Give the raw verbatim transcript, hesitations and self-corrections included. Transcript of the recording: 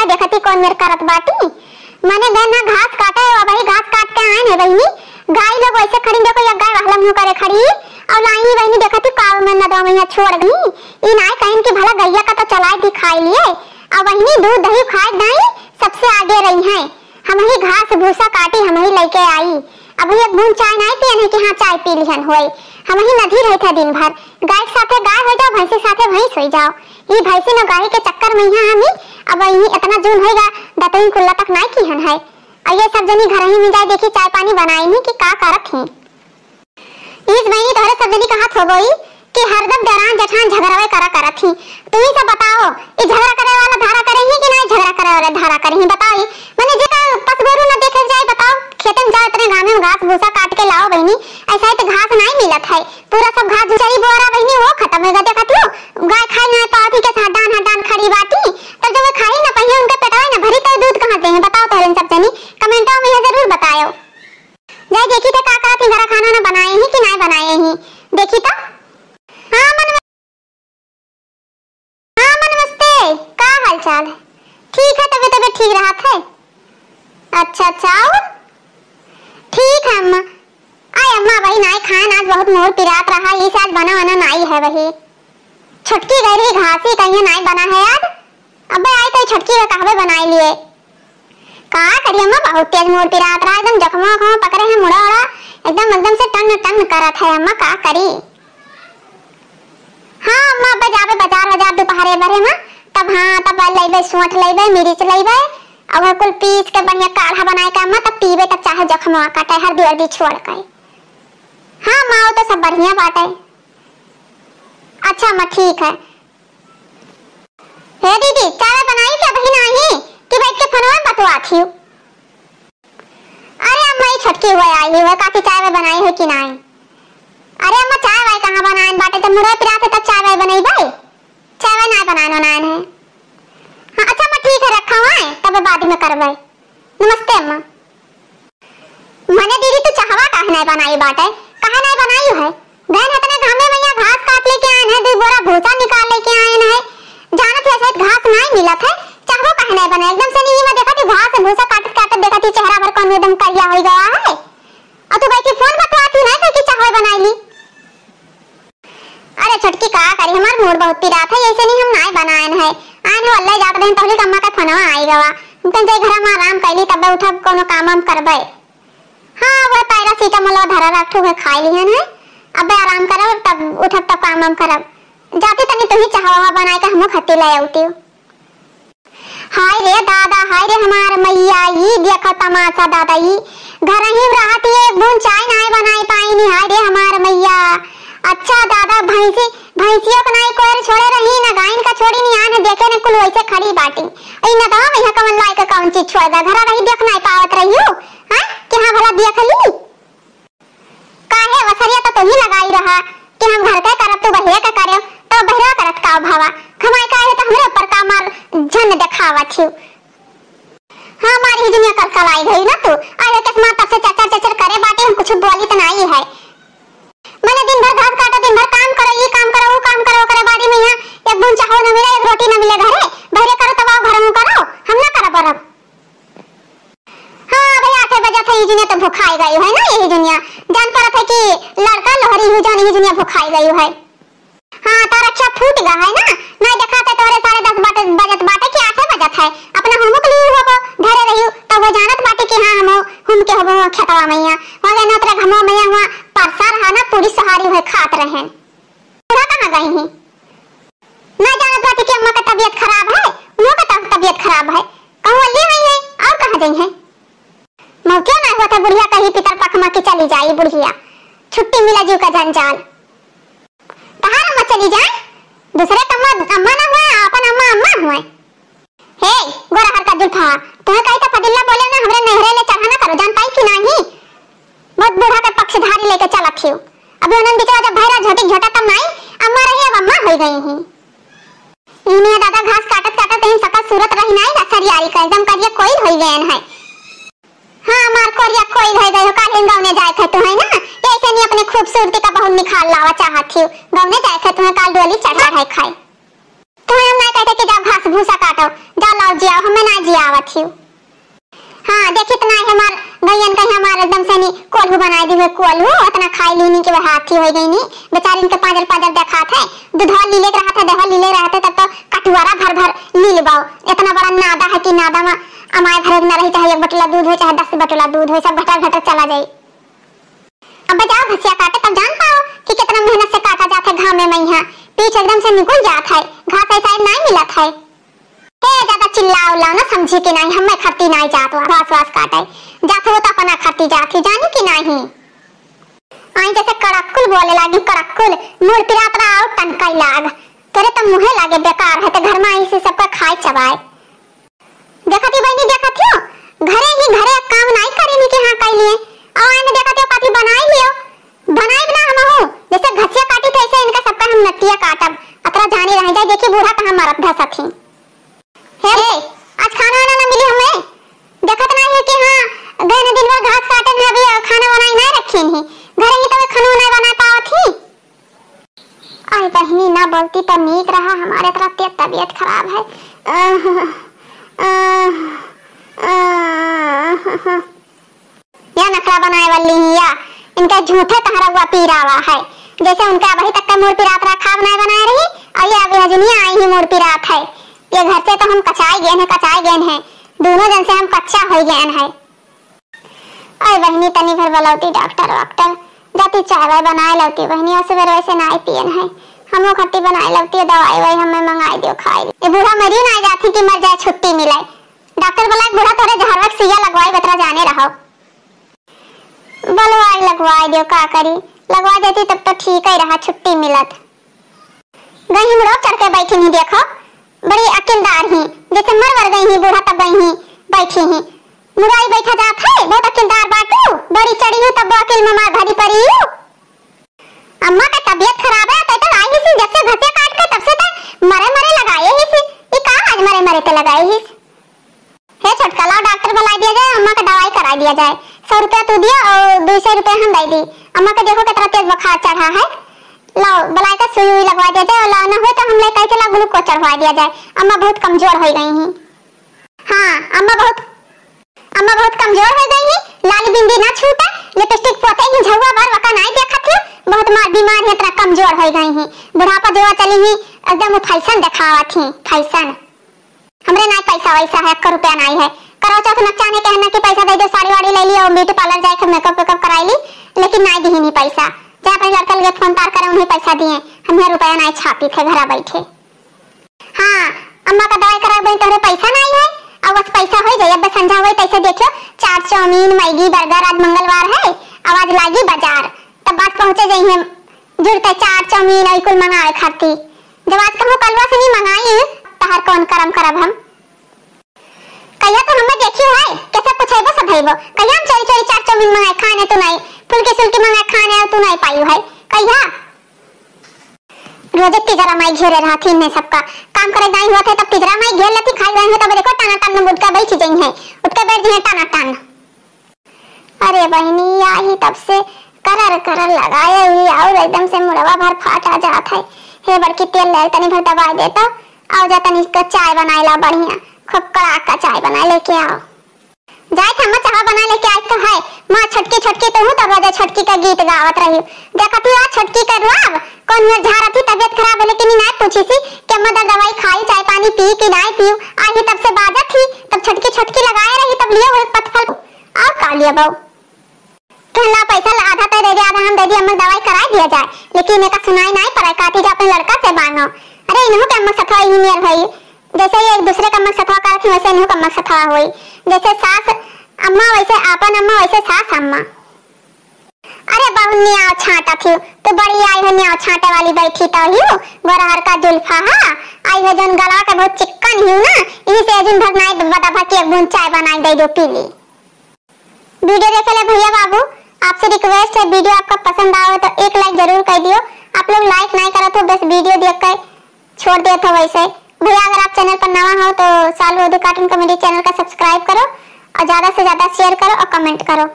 देखती कौन मेर करत बाटी। मने गए ना घास काटे, अबही घास काट के आएन है बहिनी। गाई लोग वैसे खड़ी, देखो, एक गाय वहला मुँह करे खड़ी, अउ लाई ही बहिनी, देखती काव में नदवा में यहाँ छोड़ गई। ई नाय कहिन कि भला गैया का तो चलाए दिखाई लिए, अउ बहिनी दूध दही खाए दाई सबसे आगे रही हैं। हमही घास भूसा काटी, हमही लइके आई। अबही एक बूंद चाय नाय पियन है कि हाँ चाय पी लिहन होए। हमही नदी रहे थे दिन भर, गाय के साथे गाय हो जाओ, भैंसी के साथे भैंस हो जाओ। ई भैंसी न गाय के चक्कर में यहाँ हमी अब इतनी इतना जून होएगा, दतई कुल्ला तक नाय किहन है। अउ ये सब जनी घर ही में जाए देखी चाय पानी बनाई नहीं कि का करत ही। इस बहिनी तोहरे सब जनी कहत होबो ई कि हरदम डेरान जेठान झगड़ावे करा करत ही। तुही सब बताओ, ई झगड़ा करे वाला धारा करे ही कि नाय झगड़ा करे वाला धारा करे ही? बताओ ई, मने जेका पस गोरू न देखे जाए, बताओ, खेते में जाओ, इतने गाँव में घास भूसा काट के लाओ बहिनी, ऐसा ही तो घास नाय मिलत है, पूरा सब घास झुचरी बोरा बहिनी वो खत्म होगा। देखत हो, गाय खाई नाय पावत ही के हड्डान हड्डान खड़ी बाटी, तब जब वो खाई ना पहिए उनके पेटवा ना भरी तो दूध कहाँ दे हैं? बताओ तोहरे सब जनी, कमेंटवा में ये जरूर बताओ। जाए देखी थे का करत ही, घरा खाना ना बनाए ही कि नाय बनाए ही, देखी तो। हाँ मन, हाँ मन नमस्ते, का हाल चाल है? ठीक है, तबीयत तबीयत ठीक रहत है। अच्छा अच्छा, और ठीक है अम्मा। आय अम्मा, वही नाय खान, आज बहुत मोर पिरात रहा, इसे आज बना वना नाय है वही। छोटकी गई रही घासी, कहीं नाय बना है आज। अबे आई तो छोटकी का कहबे बनाई लिए। का करी अम्मा, बहुत तेज मोर पिरात रहा, एकदम जख्मा वख्मा पकड़े हैं, मुड़ा उड़ा एकदम, एकदम से टन टन करत है अम्मा, का करी? हाँ अम्मा, अबे जाबे बाजार, बाजार दोपहरे बरे में, तब हाँ, तब लइबे, सोंठ लइबे, मिर्च लइबे, अउ वह कुल पीस के बढ़िया काढ़ा बनाए के अम्मा, तब पीबे, तब चाहे जख्मा काटे, हरदी उर्दी छोड़ के। हाँ अम्मा, वो तो सब बढ़िया बात है। अच्छा अम्मा, ठीक है। हे दीदी, चाय बनाई क्या? अबही नाही कि बैठ के फोनवा में बतुआत ही? अरे अम्मा, ई छोटकी हुआ आई हुई है, काकी चाय वाय बनाई है कि नाही? अरे अम्मा, चाय वाय कहाँ बनाए बाटे, जब मुड़े पिरात है तब चाय वाय बनइबे, चाय वाय नाही बनाए बनाए है। हाँ अच्छा अम्मा, ठीक है, रखा हुआ है, तब बाद में करबे। नमस्ते अम्मा। मने दीदी, तू चहवा काहे नाय बनाई बाटे? काहे नाय बनाई है? गएन हतने घामे में यहाँ घास काट लेके आएन है, दुइ बोरा भूसा निकाल लेके आएन है। जानत है शायद घास नाय मिलत है, चहवो काहे नाय बनाई? एकदम से नहीं, मैं देखा थी घास भूसा काटत काटत देखा थी चेहरा भर कौन एकदम करिया हो गया है। अउ तू बैठी फोन बतुआत ही नाय कि चहवा बनाई ली। अरे छोटकी का करी, हमार मूड बहुत पिरात है, ऐसे नहीं हम नाय बनाएन है। आएन हो अल्लाह जात देन, तहली अम्मा का फोनवा आई गवा। हम कहेन जाई घर में आराम कैली, तब उठब कोनो काम हम करबे। हाँ, वो पैरासीटामोल धरा रखू है, खाई लिहन है। अबे आराम करब, तब उठब, तब काम हम करब। जाती तनी तुही चहवा बनाए के हमो खत्ती ले आउती। हाय रे दादा, हाय रे हमार मैया, ई देखा तमाशा दादा, ई घर ही रहत ही, एक बूंद चाय नाय बनाए पाइनी, हाय रे हमार मैया। अच्छा दादा, भैंसी, भैंसियों का नाय कोयर छोड़े रही, ना गायन का छोड़ी, नी आन देखे न कुल वैसे खड़ी बाटी। ई नदवा में यहाँ कवन लायक कवन चीज छोड़ दे, घर रही देख नाय पावत रही हो, हाँ? कि हाँ भला देख ली? काहे वसरिया तो तुही लगाई रहा कि हम घर के करब, तू बहिरे के करे, तो बहिरा करत का भवा? खमाई काहे तो हमरे ऊपर का मार झन देखावत छिउ? हाँ, मारी ही दुनिया कल कल आई गई ना तू। अरे किस्मत तब से चचर चचर करे बाटे, हम कुछ बोली तो नाई है। मने दिन भर घास काटो, दिन भर काम करो, ई काम करो, ऊ काम करो, ओकरे बारी में यहाँ एक बूंद चाहो न मिले, एक रोटी न मिले घरे। बहिरे करो तब आओ घर में करो, हम ना करब परब। हाँ, अबे आठे बजत है, ई जुनिया तो भुखाई गई है ना, यही जुनिया। जान पड़त है कि लड़का लोहरी ही जान, यही जुनिया भुखाई गई है। हाँ, तार अखिया फूट गा है ना, नहीं देखा थे तोरे साढ़े दस बाटे, बजत बाटे कि आठे बजत है। अपना हुमुक ली होबो, धरे रही, तब वो जानत बाटे कि हाँ, हम हुम के होबो खेतवा मैया। वहाँ गए ना तेरे घमवा मैया, वहाँ परसा रहा ना, पूरी सोहारी हुए खात रहे। पूरा कहाँ गई हैं? ना जानत बाटे कि अम्मा का तबीयत खराब है, उन्हों का तब-, तबीयत खराब है। कहूँ अल्ली हुई है, और कहाँ गई हैं? मौके ना हुआ था बुढ़िया कही पितर पख में कि चली जाई बुढ़िया, छुट्टी मिला जीव का जंजाल। तहार अम्मा चली जाए, दूसरे का अम्मा, अम्मा ना हुए, अपन अम्मा, अम्मा हुए। हे, गोरा हर का जुल्फा, तुम्हें कही तो फदिल्ला बोले ना, हमरे नहरे ले चढ़ा ना करो, जान पाई कि नाही? बहुत बूढ़ा के पक्षधारी लेके चलत हियो। अभी उन्हन बिचवा जब भैरा झोटी झोटा तब नाही, अम्मा रही अब अम्मा होई गई ही। इन्हें दादा घास काटत काटत इन सकल सूरत रही नाही, सरियारी का एकदम करिया कोइल होई गयन है। हाँ, हमार कोरिया कोइल होई गई हो, काल इन गौने जाए थे तुम्हें ना, ऐसे नहीं अपने खूबसूरती का बहुत निखार लावा चाहत हियो। गौने जाए थे तुम्हें, काल डोली चढ़ा है खाए। तो हम नाहीं कहते कि जाओ घास भूसा काटो, जाओ लाओ जियाओ, हमें नाहीं जियावत ही। हाँ, देखित नाहीं हमार गइयन कहीं हमार एकदम से नी कोल्हू बनाई दी हुए कोल्हू, इतना खाई लीनी कि वह हाथी होइ गइनी। बेचारी इनके पाजर पाजर देखात है, दूधवा लीले के रहत है, दहवा लीले रहत है, तब तो कटुआरा भर भर लील बाओ। इतना बड़ा नादा है कि नादा में अमाय भरे के न रही, चाहे एक बटुला दूध होइ, चाहे दस बटुला दूध होइ, सब घटर घटर चला जाई। अब जाओ घसिया काटे, तब जान पाओ कि कितना मेहनत से काटा जात है घामे में। यहाँ पीठ एकदम से निकुल जात है, घास ऐसा नाहीं मिलत है। हे, ज्यादा चिल्लाओ उल्लाओ ना, समझी कि नाहीं, हमें खरती नाहीं जात हुआ, घास वास काटे जात हो तो अपना खरती जात ही, जानी कि नाहीं। आई जैसे कड़क्कुल बोले लागी, कड़क्कुल, मुड़ पिरात रहा और टनकाई लाग। तेरे तो मुँहे लागे बेकार है, तो घर में आई से सबका खाए चबाए। देखत ही बहिनी, देखत ही, घरे ही घरे काम नाहीं करेनी कि हाँ कई लिए, और आने देखत ही काफी बनाई लियो, बनाई ना हम हो, जैसे घसिया काटी थे ऐसे इनका सबका हम नतिया काटब, अतरा जानी रह जाए, देखी बूढ़ा कहाँ मरत धसत ही। हे, आज खाना वाना ना मिली हमें, देखत नाहीं है कि हाँ गए न दिन भर घास काटे में, अभी खाना बनाई ना रखी ही, घरे ही तबे खाना वाना बना पावत ही। आई बहिनी, ना बोलती तो नीक रहा, हमारे तरफ के तबीयत खराब है। आह, आह, आह। या नखरा बनाए वाली ही या, इनके झूठे तहरउआ पीरावा है, जैसे उनके अबही तक के मुड़ पिरात रहा, खाब नाहीं बनाए रही, और ये अभी हजनिया आई ही मुड़ पिरात है। ये घर से तो हम कचाई गए हैं, कचाई गए हैं, दोनों जन से हम कच्चा हो गए हैं। अरे बहिनी, तनी भर बलौती डॉक्टर वाक्टर, जाती चाय वाय बनाए लौती बहिनी, और सुबह वैसे नाहीं पियन है, हमो खट्टी बनाए लौती, दवाई वाई हमें मंगाई दियो खाए। ये बूढ़ा मरियो ना जाती कि मर जाए, छुट्टी मिले। डॉक्टर बोला, "बूढ़ा तोरे जहरवा के सुइया लगवाई, बतरा जाने रहो।" बोलवाई लगवाई दियो, का करी, लगवा देती तब तो ठीक ही रहा, छुट्टी मिलत। गई मुड़वा चढ़ के बैठी ही, देखो, बड़ी अकिलदार ही, जैसे मर वर गई ही, बूढ़ा तब गई ही, बैठी ही। मुड़वा ही बैठा जात है, बहुत अकिलदार बाटू, बड़ी चढ़ी ही, तब अकिल में मार भारी पड़ी ही। अम्मा का तबीयत खराब है, तो, तो आई ही सी, जब से घसिया काट के, तब से तो मरे मरे लगाए ही सी। ई का आज मरे मरे ते लगाए ही सी? हे छोटका, लाओ डॉक्टर बुलाई दिया जाए, अम्मा का दवाई कराई दिया जाए। सौ रुपया तू दिया और दो सौ रुपया हम दे दी। अम्मा का देखो कितना तेज बुखार चढ़ा है। लाओ, बुलाई का सुई उई लगवा दिया जाए, और लाओ ना हुए तो हम ले कह के लाओ ग्लूकोज चढ़वा दिया जाए। अम्मा बहुत कमजोर हो गई ही। हाँ, अम्मा बहुत, अम्मा बहुत कमजोर हो गई ही। लाली बिंदी ना छूटे, लिपस्टिक पोते ही झउआ भर वका नाई देखत ही। बहुत मार बीमार ही, इतना कमजोर हो गई ही। बुढ़ापा जो चली ही, एकदम वो फैशन दिखावत ही, फैशन। हमरे नाई पैसा वैसा है, एक रुपया नाई है। करवा चौथ नकचाने कहना कि पैसा दे दो, साड़ी वाड़ी ले ली और ब्यूटी पार्लर जाए के मेकअप वेकअप कराई ली, लेकिन नाई दिहिनी पैसा। जा अपने लड़का लगे फोन तार करे, उन्हें पैसा दिए, हम यहाँ रुपया नाई छापी थे घरा बैठे। हाँ, अम्मा का दवाई कराए बनी तोहरे पैसा नाई है, अब बस पैसा हो जाए, अब बस संझा हुई तैसे देखियो, चाट चाउमीन, मैगी, बर्गर, आज मंगलवार है, अब आज लागी बाजार, तब बात पहुँचे जाइए जुड़ते चाट चाउमीन और कुल मंगावे खाती। जब आज कहूँ कलवा से नहीं मंगाई, तहार कौन करम करब हम? कहिया तो हमें देखियो है, कैसे पूछेबो सधैबो? कहिया हम चोरी चोरी चाट चाउमीन मंगाए खाने तू नहीं, फुल्की सुल्की मंगाए खाने तू नहीं पायू है? कहिया? रोजे तिजरा माई घेरे रहथिन ने सबका काम करे दाई हुआ थे, तब तिजरा माई घेर लेती, खाई दाई हुआ, तब देखो टाना टान में उठ के बैठ जाई है, उठ के बैठ जाई है टाना टान। अरे बहिनी, आही तब से करर करर लगाए ही और एकदम से मुड़वा भर फाटा जात है। हे बड़की, तेल ले तनी भर दबाई देता, आओ जा तनी का चाय बनाए ला बढ़िया, खूब कड़ाका चाय बनाए लेके आओ। जाए थे अम्मा चाय बनाए लेके आई तो है। माँ छोटकी छोटकी, तू तो रोजे छोटकी का गीत गावत रही। देखती हो छोटकी का रुआब, कौन मेर झारत ही, तबीयत खराब है लेकिन नहीं पूछी सी कि अम्मा दर दवाई खाई, चाय पानी पी कि नहीं पीऊ। आही तब से बाजत ही, तब छोटकी छोटकी लगाए रही, तब लिए हुए पथफल। और का लिए बहू? कहला पैसा ला आधा तय दे दे, आधा हम दे दी, अम्मा दवाई कराई दिया जाए, लेकिन एका सुनाई नाई पड़े, काटी जा अपने लड़का से मांगो। अरे इन्हों के अम्मा सथवा ही नियर भई, जैसे ये एक दूसरे का अम्मा सथवा करत ही, वैसे इन्हों का अम्मा सथवा होई। जैसे सास अम्मा वैसे आपन अम्मा, वैसे सास अम्मा। अरे बहू न्याव छांटा थी, तो बड़ी आई हो न्याव छांटे वाली बैठी तो ही हो, गोरहर का जुल्फा हा, आई हो जौन गला के बहुत चिक्कन ही हो ना, इही से अजुन भर नाई बता भर की एक बूंद चाय बनाई दे दो पी ली। वीडियो देखे ले भैया बाबू, आपसे रिक्वेस्ट है, वीडियो आपका पसंद आवे तो एक लाइक जरूर कर दियो। आप लोग लाइक नहीं करत हो, बस वीडियो देख के छोड़ देत हो। वैसे भैया अगर आप चैनल पर नवा हो तो सालू अवधी कार्टून कॉमेडी चैनल का सब्सक्राइब करो और ज्यादा से ज्यादा शेयर करो और कमेंट करो।